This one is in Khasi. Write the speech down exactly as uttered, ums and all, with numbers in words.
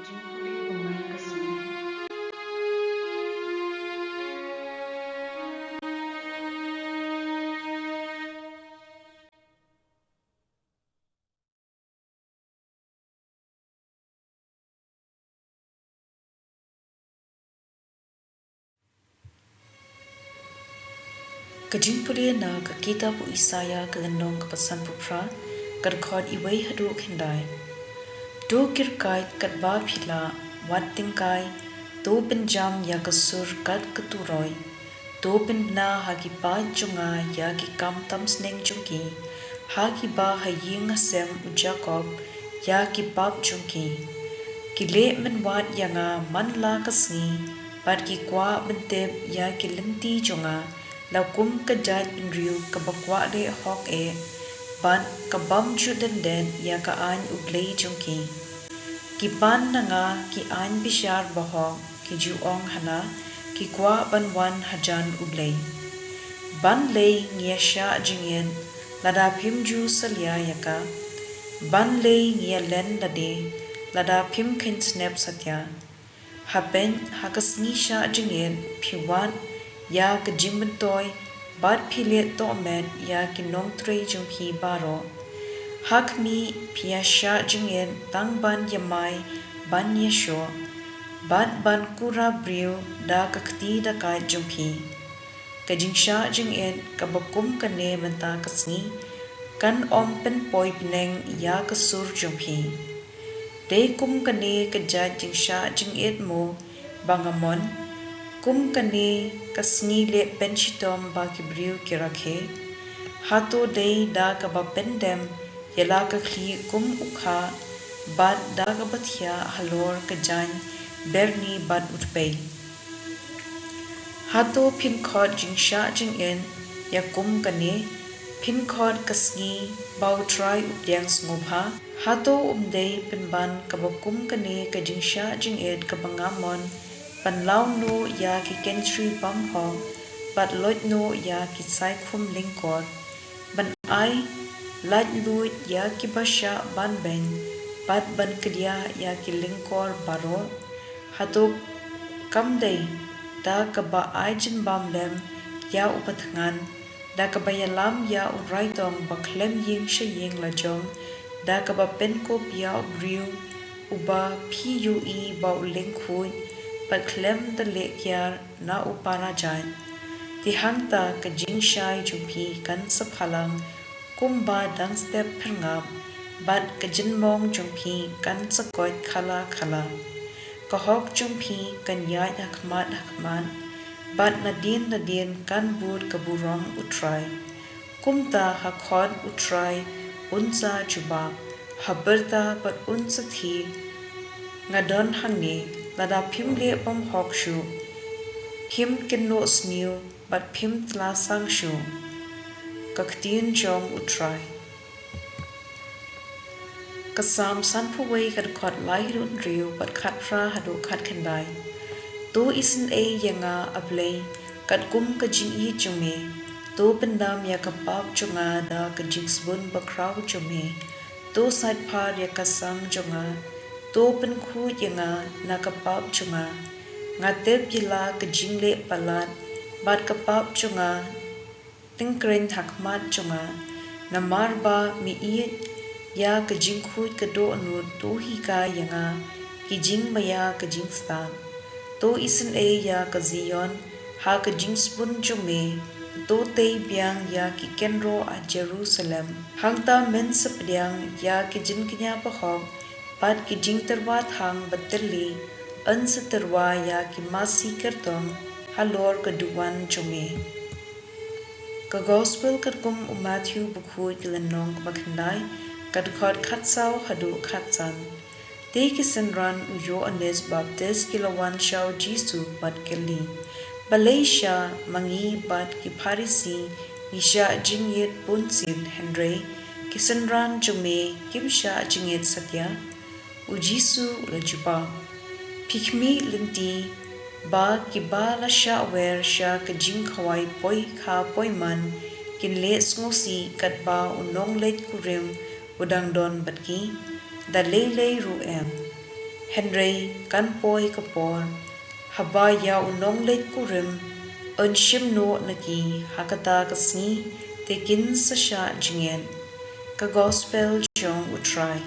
Jingpule ba man ka sngi. Ka jingpule na ka kitab u Isaïah ka lynnong kaba sanphew phra, ka dkhot uwei haduh khyndai. To kyrkhu katba phi lah, wat tyngkai, to pynjam ïa ka sur kat ka turoi. To pynbna ha ki paid jong nga ïa ki kam tam sneng jong ki, ha kiba ha ïing ha sem u Jakob ïa ki pap jong ki. Ki leh mynwat ïa nga man la ka sngi, bad ki kwah ban tip ïa ki lynti jong nga, la kum ka jaitbynriew kaba kwah leh hok eh, bad ka bym ju dyndet ïa ka aiñ U Blei jong ki. Ki pan na nga ki aiñ bishar bahok, ki ju ong hana, ki kwah ban wan hajan U Blei. Ban lei ngi ïa shah jingit, lada phim ju salia ïa ka. Ban lei ngi ïa len lade, lada phim kheiñ snep satia. Hapdeng ha ka sngi shah jingit, phi wad ïa ka jingmyntoi, bad phi leh tohmet ïa ki nongtrei jong phi baroh. Ha khmih phi ïa shah jingit tang ban ïamai ban ïashoh, bad ban kura briew da ka kti da ka jong phi. Ka jingshah jingit kaba kum kane mynta ka sngi, kan ym pynpoi bneng ïa ka sur jong phi. Dei kum kane ka jait jingshah jingit mo ba nga mon, kum kane ka sngi leh pynshitom ba ki briew ki rakhe. Hato dei da kaba pyndem ïa la ka khlieh kum u kha, bad da kaba thiah halor ka jaiñ byrni bad u tpei. Hato phin khot jingshah jingit ïa kum kane, phin khot ka sngi ba U Trai u pdiang sngewbha? Hato um dei pynban kaba kum kane ka jingshah jingit kaba nga mon, ban law noh ïa ki kynthri bym hok, bad loit noh ïa ki saikhum lyngkor, ban ai laitluid ïa kiba shah ban beiñ, bad ban kdiah ïa ki lyngkor baroh? Hato kam dei da kaba ai jingbam lem ïa u bathngan, da kaba ïalam ïa u raitong ba khlem ïing sha ïing la jong, da kaba pynkup ïa u briew uba phi ïohi ba u lyngkhuid, bad khlem da leh kiar na u parajait? Te hangta ka jingshai jong phi kan sa phalang kumba dang step phyrngap, bad ka jingmong jong phi kan sa koit khala khala. Ka hok jong phi kan ïaid ha khmat ha khmat, bad nadien nadien kan bud ka burom U Trai. Kumta ha khot U Trai un sa jubab, ha byrta bad un sa thied. Nga don hangne, lada phim leh bymhok shuh, phim kynnoh sniew, bad phim tla sang shuh. Ka ktien jong U Trai. Ka Salm sanphew wei, ka dkhot lai haduh hynriew, bad khatphra haduh khatkhyndai. To isynei ïa nga, A Blei, katkum ka jingïeit jong me. To pyndam ïa ka pap jong nga da ka jingsbun bakhraw jong me. To saitphar ïa ka sang jong nga. To pynkhuid ïa nga na ka pap jong nga. Nga tip ïa la ka jingleh palat bad ka pap jong nga tyngkrein ha khmat jong nga. Namar ba me ïeit ïa ka jingkhuid ka dohnud, to hikai ïa nga ki jingmaïa ka jingstad. To isynei ïa ka Zion ha ka jingsbun jong me. To tei biang ïa ki kynroh ha Jerusalem. Hangta men sa pdiang ïa ki jingkñia bahok bad ki jingtyrwa thang batylli, yn sa tyrwa ïa ki masi kyrtong halor ka duwan jong me. Ka Gospel katkum u Mathaiw bakhuid, ka lynnong kaba khyndai, ka dkhot khatsaw haduh khatsan. Te ki synran u Ïoannis Baptist ki la wan sha u Jisu bad kylli, Balei sha ma ngi bad ki Pharisi ngi shah jingïeit bunsien, hynrei ki synran jong me kim shah jingïeit satia? U Jisu u la jubab, Phi khmih lynti ba kiba la shah wer sha ka jingkhawai poi kha poi man kin leh sngewsih katba u nongleit kurim u dang don bad ki? Da lei lei ruh em. Hynrei kan poi ka por haba ïa u nongleit kurim yn shim noh na ki ha kata ka sngi, te kin sa shah jingngeit. Ka Gospel jong U Trai.